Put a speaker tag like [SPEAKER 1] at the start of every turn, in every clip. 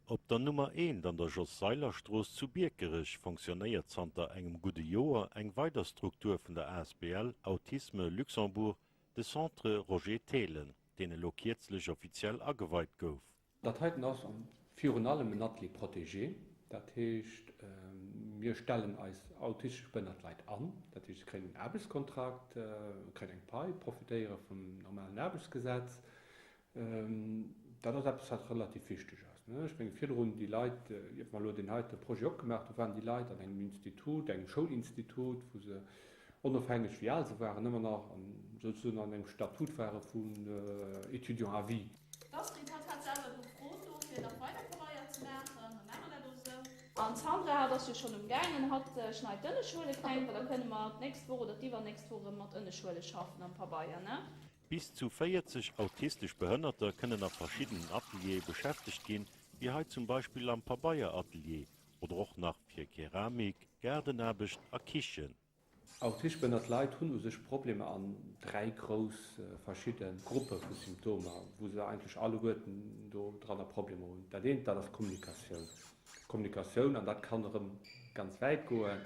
[SPEAKER 1] Op der Nummer 1 an der Jos Seiler Strooss zu Biekerech fonctionnéiert zanter engem gudde Joer eng weider Struktur vun der asbl Autisme Luxembourg, de Centre Roger Thelen, deen elo kierzlech offiziell ageweit gouf.
[SPEAKER 2] Dat heiten ass virun allem en Atelier protégé, dat heescht mir stellen eis autistesch behënnert Leit an, dat heescht se kréien en Aarbechtskontrakt, kréien eng Pai, profitéiere vum normalen Aarbechtsgesetz. Dat ass eppes, wat relativ wichteg ass. Ech menge virdrun déi Leit, iert mer elo deen heite Projet opgemaach hunn, waren déi Leit an engem Institut, engem Schoulinstitut, wou se, onofhängeg wéi al se waren, ëmmer nach an, souzesoen an engem Statut ware vun Étudiant à vie.
[SPEAKER 3] D'Astrid hat hat selwer gefrot do fir nach weider Pabeier ze maachen, da maache mer dat och esou. An d'Sandra hat ass jo schonn um gaangen, hatt schneit d'Ënneschuele kleng, well da kënne mer d'nächst Woch oder d'iwwernächst Woch erëm mat Ënneschuele schaffen am Pabeier, ne?
[SPEAKER 1] Bis zu 40 autistesch Behënnerter kënnen a verschiddenen Ateliere beschäftegt ginn, wéi hei zum Beispill am Pabeieratelier oder och nach fir Keramik, Gaardenaarbecht a Kichen.
[SPEAKER 2] Autistesch behënnert Leit hunn u sech Problemer an 3 grouss verschidde Gruppe vu Symptomer, wou se eigentlech alleguerten do dranner Problemer hunn. Dat eent, dat ass d'Kommunikatioun. D'Kommunikatioun, an dat kann erëm ganz wäit goen,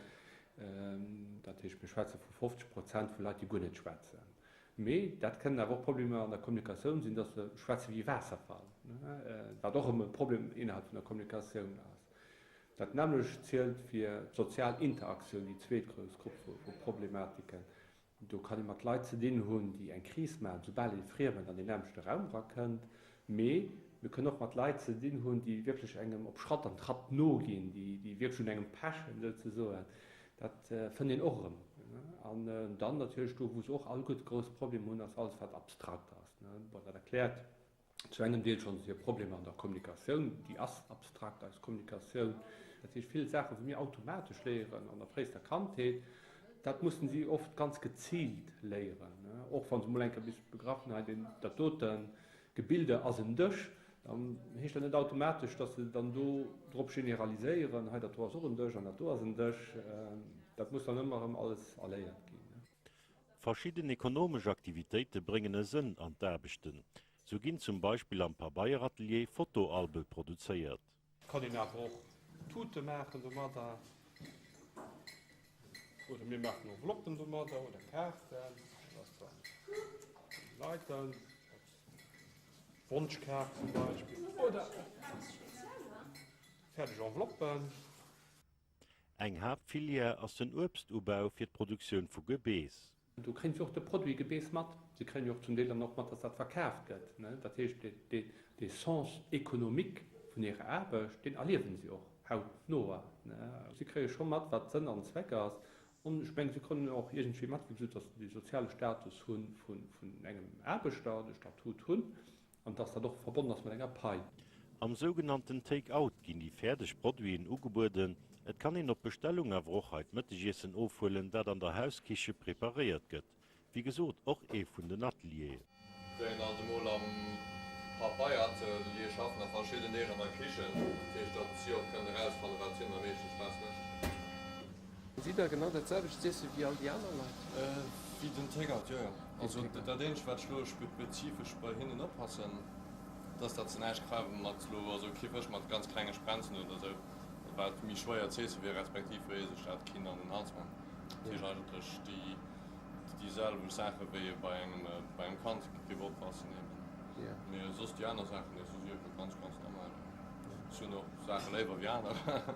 [SPEAKER 2] dat heescht mir schwätze vu 50 Prozent vu Leit, déi guer net schwätzen. Mee dat kënnen awer och Problemer an der Kommunikatioun sinn, dass se schwätze wéi e Waasserfall, wat och erëm e Problem innerhalb vun der Kommunikatioun ass. Dat nämmlecht zielt fir d'sozial Interaktioun, déi zweet grouss Grupp vu Problematiken. Do kann ee mat Leit ze dinn hunn, déi eng Kris maachen, soubal ee Friemen an deen nämmlechte Raum erakënnt. Mee mir kënnen och mat Leit ze dinn hunn, déi wierklech engem op Schratt an Tratt noginn, déi wierklech un engem pechen, souzesoen. Dat fënnt een och erëm. An dann natierlech do, wou se och alleguerte grouss Problemer hunn, ass alles, wat abstrakt ass. Bon, dat erkläert zu engem Deel schonns hir Problemer an der Kommunikatioun. Déi ass abstrakt, eis Kommunikatioun. Dat heescht, vill Saachen, wou mir automatesch léieren an der fréister Kandheet, dat mussen si oft ganz geziilt léieren. Och wa se mol eng Kéier bis begraff hunn, hei, deen, dat dote Gebilde ass en Dësch, Dann heescht dat net automatesch, dass se dann do drop generaliséieren, hei dat do ass och en Dësch an dat do ass en Dësch. Dat muss dann ëmmer erëm alles erléiert ginn.
[SPEAKER 1] Verschidden ekonomesch Aktivitéite bréngen e Sënn an d'Aarbechten. Sou ginn zum Beispill am Pabeieratelier Fotoalbe produzéiert.
[SPEAKER 2] Et kann een awer och Tute maachen domadder oder mir maachen Enveloppen domadder oder Kaarten. Dat ass dann den Leit dann als Wonschkaart zum Beispill oder fäerdeg Enveloppen.
[SPEAKER 1] Eng Haaptfilière ass den Uebstubau fir d'Produktioun vu Gebeess.
[SPEAKER 2] Do kréien se och de Produit Gebeess mat. Se kréien jo och zum Deel dann och mat, dass dat verkaaft gëtt. Dat heescht, dee Sens économique vun hirer Aarbecht, deen erliewen si och hautnoer. Si kréie scho mat, wat Sënn an Zweck ass. An ech mengen, si kréien och iergendwéi mat, wéi gesot, dass se dee soziale Status hu vun engem Aarbechter, de Statut hunn. An dass dat och verbonnen ass mat enger Pai.
[SPEAKER 1] Am sougenannten Take-out ginn déi fäerdeg Produiten ugebueden. Et kann een op Bestellung awer och hei d'Mëttegiessen ofhuelen, dat an der Hauskiche preparéiert gëtt. Wéi gesot, och ee vun den Atelieren.
[SPEAKER 4] Déi alt emol am Papeieratelier schaffen a verschidden Deeg an der Kichen, dat heescht datt si och kënnen erausfannen, wat hinnen am meeschte Spaass mécht.
[SPEAKER 5] Sidd der genau dat selwecht z'iesse wéi all déi aner Leit?
[SPEAKER 4] Wéi den Take-out, jo jo. Also dat eenzegt wat ech lo spezifesch bei hinnen oppassen, dat ass datt se näischt kréie mat lo, also kee Fësch mat ganz klenge Sprenzen oder esou, wat méi schwéier z'iesse wier, respektiv wéi ee sech dat kinnt an den Hals man. Dat heescht eigentlech déi déi selwecht Saache wéi ee bei engem bei engem Kand géif oppassen eben. Mee soss déi aner Saachen, déi si ebe ganz ganz normal. Ech hunn och Saache léiwer wéi anerer.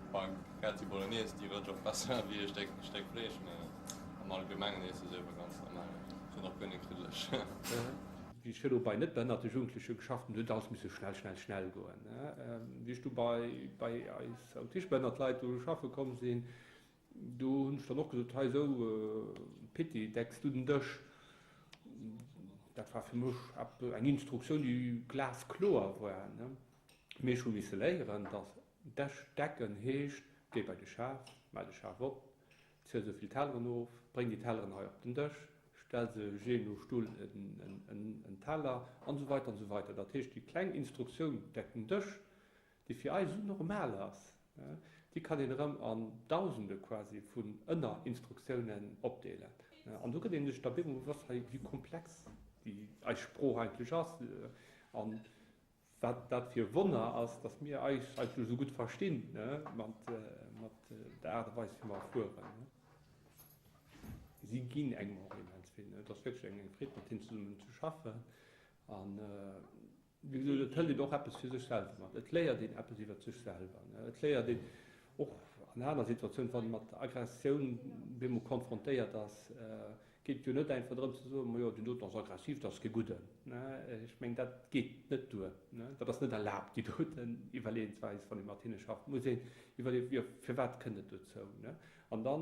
[SPEAKER 4] Spaghetti Bolognese, déi rëtscht och besser wéi e Stéck Stéck Fleesch, mee am Allgemengen iesse se ebe ganz normal. Sinn och guer net kriddeleg.
[SPEAKER 2] Wéi ech virdru bei net behënnerte Jugendleche geschafft hunn, huet alles misse schnell, schnell, schnell goen. Wéi ech du bei bei eis autistesch-behënnert Leit do schaffe komm sinn, do hunn ech dann och gesot, hei esou Pitti, decks du den Dësch? Dat war fir mech eng Instruktioun, déi glaskloer war. Mee ech hu misse léieren, dass Desch decken heescht, géi bei de Schaf, maach de Schaf op, ziel esou vill Telleren of, bréng déi Telleren hei op den Dësch, stell se jee no Stull en Teller, an esou weider an esou weider. Dat heescht, déi kleng Instruktioun deck den Dësch, déi fir eis esou normal ass, déi kann een erëm an Dausende quasi vun Ënnerinstruktiounen opdeelen. An do gëtt een sech da bemol bewosst, hei, wéi komplex déi eis Sprooch eigentlech ass. An. Wat dat fir e Wonner ass, dass mir eis eigentlech esou gutt verstinn mat der Aart a Weis, wéi mer fueren. Si ginn engem och immens vill. Et ass wierklech eng Freed, mat hinnen zesummen ze schaffen. An wéi gesot, et hëlt een och eppes fir sech selwer mat. Et léiert een eppes iwwer sech selwer. Et léiert een och an aner Situatiounen, wann ee mat Aggressioun bemol konfrontéiert ass, Geet jo net einfach drëm ze soen, majo deen doten ass aggressiv, dat ass kee gudden. Ech mengen, dat geet net duer. Dat ass net erlaabt, déi doten Iwwerleeënsweis, wann ee mat hinne schafft. Et muss een iwwerleeën, jo firwat kënnt et dozou? An da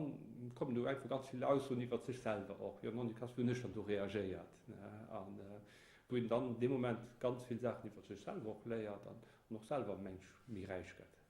[SPEAKER 2] kommen do einfach ganz vill Aussoen iwwert sech selwer och, jo nonnekas, wéi hunn ech dann do reagéiert? An wou een dann dee Moment ganz vill Saachen iwwert sech selwer och léiert an och selwer, meng ech, méi räich gëtt.